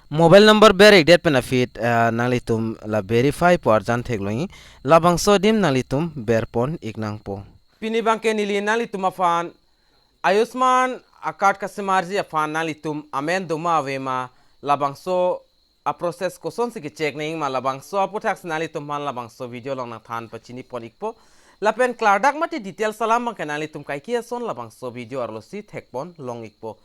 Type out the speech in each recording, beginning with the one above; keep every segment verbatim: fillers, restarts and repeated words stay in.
Mobile number ber-ikdet pen aphi, eh, nanglitum la verify pu arjan theklongji. Labangso adim nanglitum berpon-ik nangpo. Pini abangke neli nanglitum aphan Ayushman a-card kasemarji aphan nanglitum amen doma avema, labangso a-process kosonsi ke-check nangji ma, labangso aputhaksi nanglitum aphan labangso video along nangthan pachinipon-ikpo. Lapen klardak mate details alam abangke nanglitum kaike ason labangso video arlosi thekpon long-ikpo.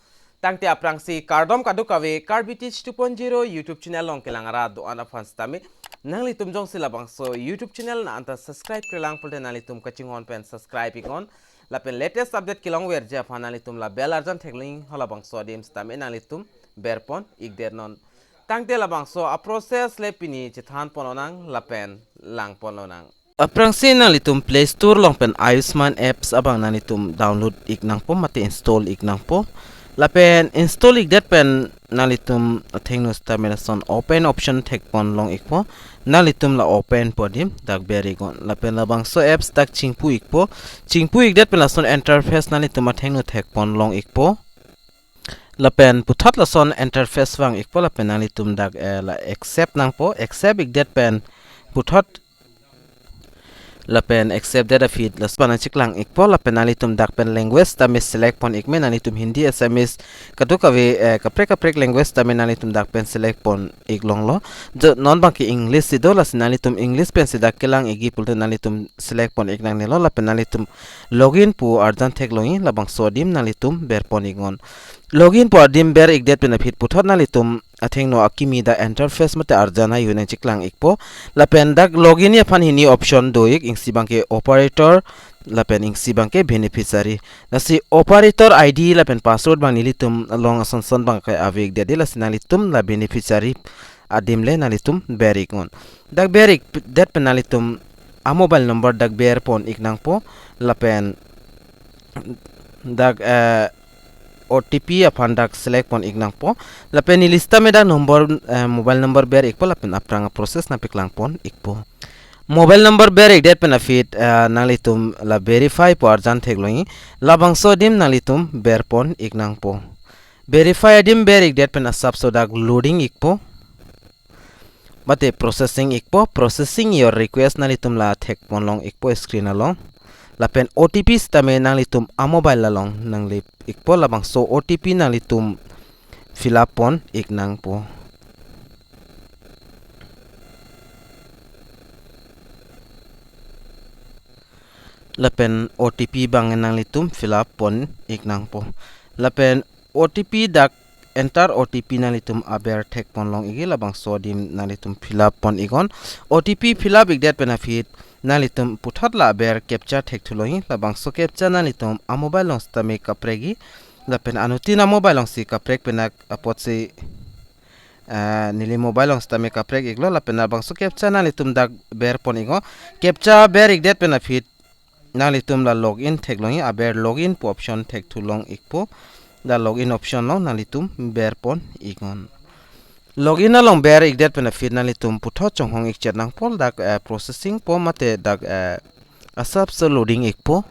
Tangte aphrangsi kardom kadokave, Karbi Teach two point zero YouTube channel along kelang arat do-an aphan sitame, nanglitum jongsi labangso YouTube channel nang anta subscribe-kre lang pulote nanglitum kachinghon pen subscribe-iknon. Lapen latest update kelongverji aphan nanglitum la bell arjan theklongji, halabangso adim sitame nanglitum berpon-ikdetnon. Tangte labangso a-process le pini chethanpon lonang lapen langpon lonang. Aphrangsi nanglitum Play Store along pen Ayushman apps abang nanglitum download-ik nangpo mate install-ik nangpo. Lapen install-ikdet pen nanglitum athengno sitame lason open option thekpon long-ikpo. Nanglitum la open pu adim dak ber-iknon. Lapen labangso apps dak chingpu-ikpo. Chingpu-ikdet pen lason interface nanglitum athengno thekpon long-ikpo. Lapen puthot lason interface vang-ikpo lapen nanglitum dak, eh, la accept nangpo. Accept-ikdet pen puthot lapen accept-det aphi lason nangchiklang-ikpo lapen nanglitum dak pen language tame select pon-ik me, nanglitum Hindi, Assamese, kadokave, eh, kaprek kaprek language tame nanglitum dak pen select pon-ik longlo. Jo non abangke English si do, lasi nanglitum English pensi dak kelang-ikji pulote nanglitum select pon-ik nangnelo lapen nanglitum login pu arjan theklongji, labangso adim nanglitum berpon-iknon. Login pu adim ber-ikdet pen aphi puthot nanglitum athengno akimi dak interface mate arjan haihui nangchiklang-ikpo. Lapen dak login-ji aphan hini option do-ik, isi abangke operator lapen isi abangke beneficiary. Lasi operator I D lapen password abang nelitum along asonson abangke ave-ikdet dei, lasi nanglitum la beneficiary adim le nanglitum ber-iknon. Dak ber-ikdet pen nanglitum a-mobile number dak berpon-ik nangpo lapen dak, eh, O T P aphan dak select pon-ik nangpo. Lapen neli sitame dak number, eh, mobile number ber-ikpo lapen aphrang a-process nangpaklangpon-ikpo. Mobile number ber-ikdet pen aphi, eh, nanglitum la verify pu arjan theklongji. Labangso adim nanglitum berpon-ik nangpo. Verify adim ber-ikdet pen asapso dak loading-ikpo. Mate processing-ikpo, processing your request nanglitum la thekpon long-ikpo screen along. Lapen O T P sitame nanglitum a-mobile along nanglip-ikpo, labangso O T P nanglitum fill up pon-ik nangpo. Lapen O T P abang nanglitum fill up pon-ik nangpo. Lapen O T P dak enter O T P nanglitum aber thekpon long-ikji, labangso adim nanglitum fill up pon-iknon. O T P fill up-ikdet pen aphi nanglitum puthot la aber captcha thekthu longji, labangso captcha nanglitum a-mobile along sitame kaprekji, lapen anuttin a-mobile alongsi kaprek penak apotsi, eh, neli mobile along sitame kaprek-iklo, lapen labangso captcha nanglitum dak berpon-iknon. Captcha ber-ikdet pen aphi nanglitum la login theklongji, aber login pu option thekthu long-ikpo. La login option along nanglitum berpon-iknon. Login along ber-ikdet pen aphi nanglitum puthot chonghong-ikchet nangpo, dak, eh, processing po mate dak, eh, asapso loading-ikpo.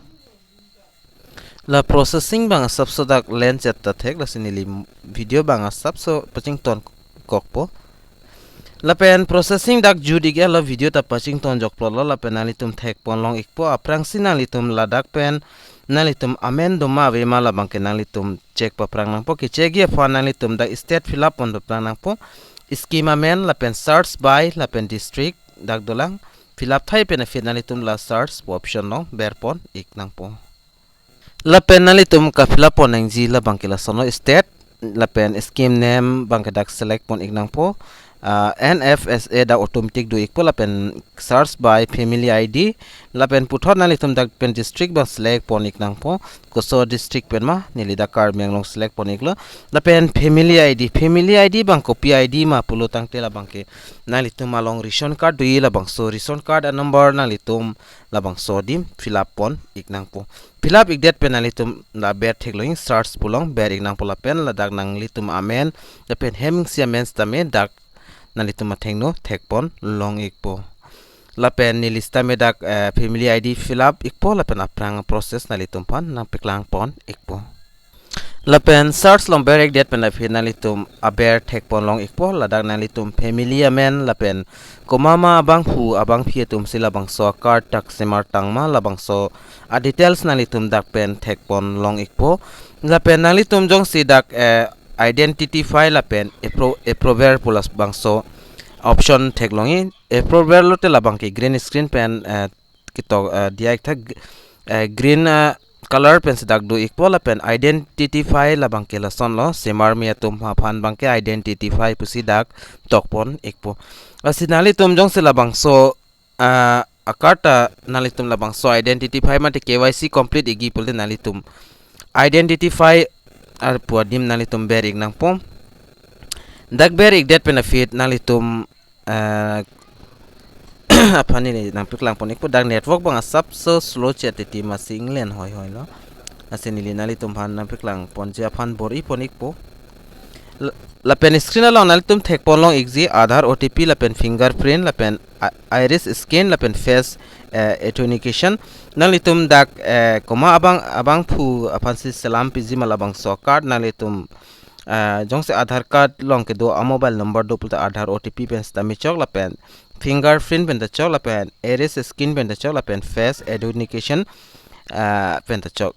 La processing abang asapso dak len chet ta thek, lasi neli video abang asapso pachington kokpo. Lapen processing dak jut-ik-etlo, video ta pachington jokplotlo, lapen nanglitum thekpon long-ikpo. Aphrangsi nanglitum ladak pen nanglitum amen doma avema labangke nanglitum check paphrang nangpo. Ke-check-ji aphan nanglitum dak state fill up pon paphrang nangpo. Scheme amen lapen search by lapen district dak dolang. Fill up thai pen aphi nanglitum la search pu option along berpon-ik nangpo. Lapen nanglitum ka-fill up pon nangji labangke lasonlo, state lapen scheme name abangke dak select pon-ik nangpo. Ah, N F S A dak automatic do-ikpo, lapen search by family I D, lapen puthot nanglitum dak pen district abang select pon-ik nangpo. Koso district pen ma, neli dak Karbi Anglong select pon-iklo. Lapen family I D, family I D abang kopi I D ma pulo tangte labangke nanglitum along ration card doji, labangso ration card a-number nanglitum labangso adim fill up pon-ik nangpo. Fill up-ikdet pen nanglitum la ber theklongji, search pu along ber-ik nangpo, lapen ladak nanglitum amen lapen hem isi amen sitame dak nanglitum athengno thekpon long-ikpo. Lapen neli sitame dak, eh, family I D fill up-ikpo lapen aphrang process nanglitum aphan nangpaklang pon-ikpo. Lapen search along ber-ikdet pen aphi nanglitum aber thekpon long-ikpo, ladak nanglitum family amen lapen komat ma abangphu abangphi atum si labangso a-card dak semar tangma labangso a-details nanglitum dak pen thekpon long-ikpo. Lapen nanglitum jongsi dak, eh, identify lapen appro-, approver pu labangso option theklongji. Approver lote labangke green screen pen, eh, ketok, eh, diya-ik tha, eh, green, eh, color pensi dak do-ikpo lapen identify labangke lasonlo, semarme atum aphan abangke identify pusi dak tokpon-ikpo. Lasi nanglitum jongsi labangso, eh, a-card ta nanglitum labangso identify mate K Y C complete-ikji pulote nanglitum identify arpu adim nanglitum ber-ik nangpo. Dak ber-ikdet pen aphi nanglitum, eh, aphan neli nangpaklangpon-ikpo, dak network abang asapso slow chetiti masi inglen hoihoilo. Lasi neli nanglitum aphan nangpaklangponji aphan bor-ipon-ikpo. L-, lapen screen along nanglitum thekpon long-ikji Aadhaar O T P lapen fingerprint lapen i-, iris scan lapen face, eh, authentication. Nanglitum dak, eh, komat abang, abangphu aphansi selam piji ma labangso a-card nanglitum, eh, jongsi Aadhaar card along kedo a-mobile number do pulote Aadhaar O T P pen sitame chok lapen fingerprint pen ta chok lapen iris scan pen ta chok lapen face authentication, eh, pen ta chok.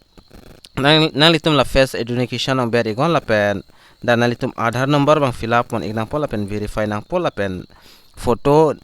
Nang, nanglitum la face authentication along ber-iknon lapen dak nanglitum Aadhaar number abang fill up pon-ik nangpo lapen verify nangpo lapen photo,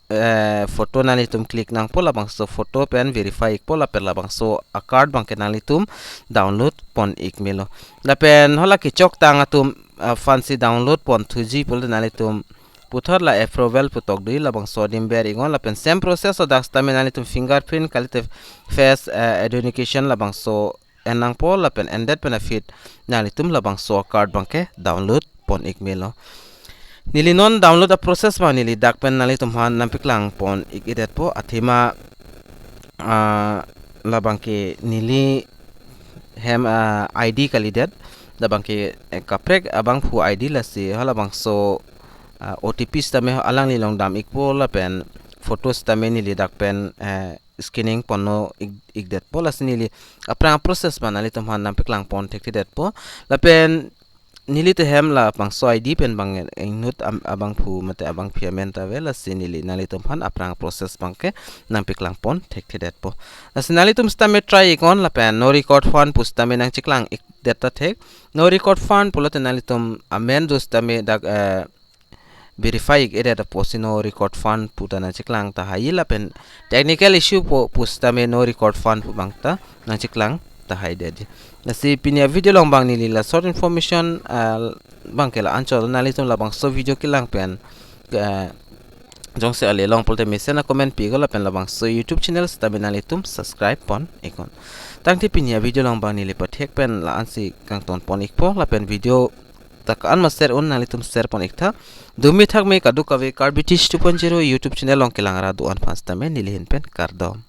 eh, photo nanglitum click nangpo, labangso photo pen verify-ikpo lapen labangso a-card abangke nanglitum download pon-ik melo. Lapen hala kechoktang atum, ah, aphansi download ponthuji pulote nanglitum puthot la approval pu tok doji, labangso adim ber-iknon lapen same process o dak sitame nanglitum fingerprint kalite face, eh, authentication labangso en nangpo lapen endet pen aphi nanglitum labangso a-card abangke download pon-ik melo. Neli non download a-process abang neli dak pen nanglitum aphan nangpaklangpon-ik-edetpo, athema, ah, labangke neli hem, ah, I D kalidet, labangke, eh, kaprek abangphu I D lasi halabangso, ah, O T P sitame alangli along dam-ikpo lapen photo sitame neli dak pen, eh, scanning ponno-ik, ikdetpo, lasi neli aphrang a-process abang nanglitum aphan nangpaklangpon thekthedetpo. Lapen neli ta hem labangso I D pen abang inut am-, abangphu mate abangphi amen ta ave, lasi neli nanglitum aphan aphrang a-process abangke nangpaklangpon thekthedetpo. Lasi nanglitum sitame try-iknon lapen no record found pu sitame nangcheklang-ikdet ta thek. No record found pulote nanglitum amen do sitame dak, eh, verify-ik-edet apotsi no record found pu ta nangcheklang tahai lapen technical issue pu, pu sitame no record found pu abang ta nangcheklang tahai det. Lasi pini a-video along abang neli la short information, ah, abangke la-anchot, nanglitum labangso video kelang pen, ah, jongsi ale long pulote mesen a-comment pi-iknon lapen labangso YouTube channel sitame nanglitum subscribe pon-iknon. Tangte pini a-video along abang neli pathek pen la-ansi kangtonpon-ikpo lapen video ta ko-an ma share un nanglitum share pon-ik tha. Dumi thakme kadokave Karbi Teach two point zero YouTube channel along kelang ra do-an aphan sitame neli ahin pen kardom.